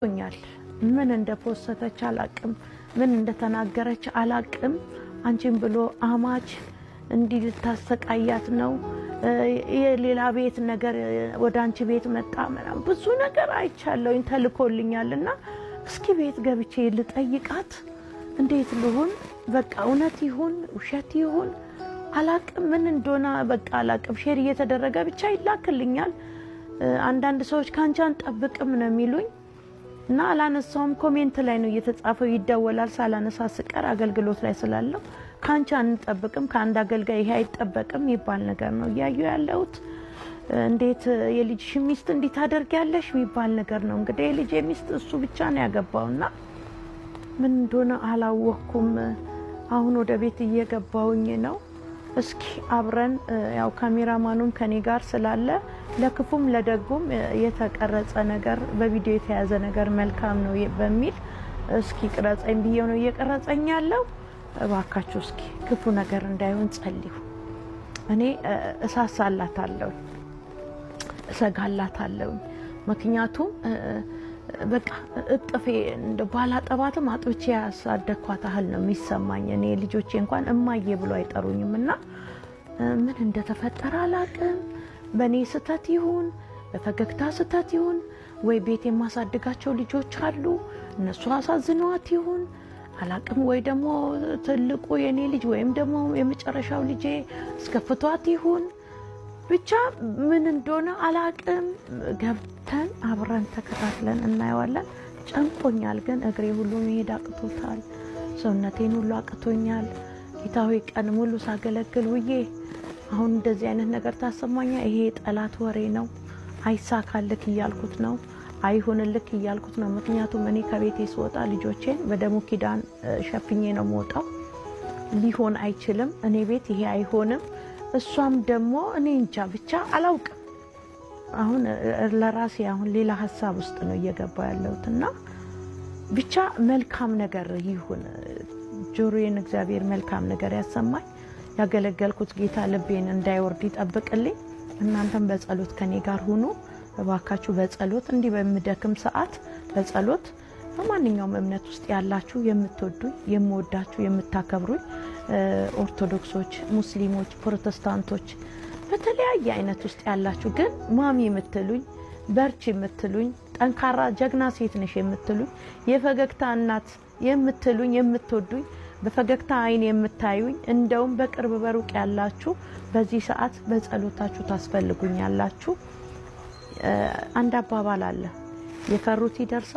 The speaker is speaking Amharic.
ኛል ምን እንደፖሰተች አላቅም፣ ምን እንደተናገረች አላቅም። አንቺን ብሎ አማች እንዲህ ልታሰቃያት ነው፣ የሌላ ቤት ነገር ወደ አንቺ ቤት መጣ ምናምን ብዙ ነገር አይቻለሁኝ፣ ተልኮልኛል። እና እስኪ ቤት ገብቼ ልጠይቃት፣ እንዴት ልሁን? በቃ እውነት ይሁን ውሸት ይሁን አላቅም፣ ምን እንደሆነ በቃ አላቅም። Share እየተደረገ ብቻ ይላክልኛል። አንዳንድ ሰዎች ከአንቺ አንጠብቅም ነው የሚሉኝ እና አላነሳውም። Comment ላይ ነው እየተጻፈው፣ ይደወላል። ሳላነሳ ስቀር አገልግሎት ላይ ስላለው ከአንቺ አንጠብቅም፣ ከአንድ አገልጋይ ይሄ አይጠበቅም የሚባል ነገር ነው እያዩ ያለሁት። እንዴት የልጅሽ ሚስት እንዲህ ታደርጊያለሽ የሚባል ነገር ነው። እንግዲህ የልጅ ሚስት እሱ ብቻ ነው ያገባውና ምን እንደሆነ አላወቅኩም። አሁን ወደ ቤት እየገባውኝ ነው። እስኪ አብረን ያው ካሜራማኑም ከኔ ጋር ስላለ ለክፉም ለደጉም የተቀረጸ ነገር በቪዲዮ የተያዘ ነገር መልካም ነው በሚል እስኪ ቅረጸኝ ብዬው ነው እየቀረጸኝ ያለው። እባካችሁ እስኪ ክፉ ነገር እንዳይሆን ጸልዩ። እኔ እሳሳላታለሁ፣ እሰጋላታለሁ። ምክንያቱም በቃ እቅፌ እንደ ባላጠባትም አጥብቼ ያሳደግኳት ያህል ነው የሚሰማኝ። እኔ ልጆቼ እንኳን እማዬ ብሎ አይጠሩኝም እና ምን እንደተፈጠረ አላቅም። በእኔ ስህተት ይሁን በፈገግታ ስህተት ይሁን ወይ ቤት የማሳድጋቸው ልጆች አሉ እነሱ አሳዝነዋት ይሁን አላቅም፣ ወይ ደግሞ ትልቁ የእኔ ልጅ ወይም ደግሞ የመጨረሻው ልጄ እስከፍቷት ይሁን ብቻ ምን እንደሆነ አላቅም። ገብተን አብረን ተከታትለን እናየዋለን። ጨንቆኛል፣ ግን እግሬ ሁሉ መሄድ አቅቶታል። ሰውነቴን ሁሉ አቅቶኛል። ጌታ ሆይ ቀን ሙሉ ሳገለግል ውዬ አሁን እንደዚህ አይነት ነገር ታሰማኛ። ይሄ የጠላት ወሬ ነው፣ አይሳካልክ እያልኩት ነው፣ አይሁንልክ እያልኩት ነው። ምክንያቱም እኔ ከቤቴ ስወጣ ልጆቼን በደሙ ኪዳን ሸፍኜ ነው የምወጣው። ሊሆን አይችልም፣ እኔ ቤት ይሄ አይሆንም። እሷም ደግሞ እኔ እንጃ ብቻ አላውቅም። አሁን ለራሴ አሁን ሌላ ሀሳብ ውስጥ ነው እየገባ ያለሁት እና ብቻ መልካም ነገር ይሁን። ጆሮዬን እግዚአብሔር መልካም ነገር ያሰማኝ። ያገለገልኩት ጌታ ልቤን እንዳይወርድ ይጠብቅልኝ። እናንተም በጸሎት ከኔ ጋር ሁኑ እባካችሁ። በጸሎት እንዲህ በምደክም ሰዓት በጸሎት በማንኛውም እምነት ውስጥ ያላችሁ የምትወዱኝ፣ የምወዳችሁ፣ የምታከብሩኝ ኦርቶዶክሶች፣ ሙስሊሞች፣ ፕሮቴስታንቶች በተለያየ አይነት ውስጥ ያላችሁ ግን ማሚ የምትሉኝ፣ በርቺ የምትሉኝ፣ ጠንካራ ጀግና ሴት ነሽ የምትሉኝ፣ የፈገግታ እናት የምትሉኝ፣ የምትወዱኝ፣ በፈገግታ አይን የምታዩኝ፣ እንደውም በቅርብ በሩቅ ያላችሁ በዚህ ሰዓት በጸሎታችሁ ታስፈልጉኛላችሁ። አንድ አባባል አለ፣ የፈሩት ይደርሳል።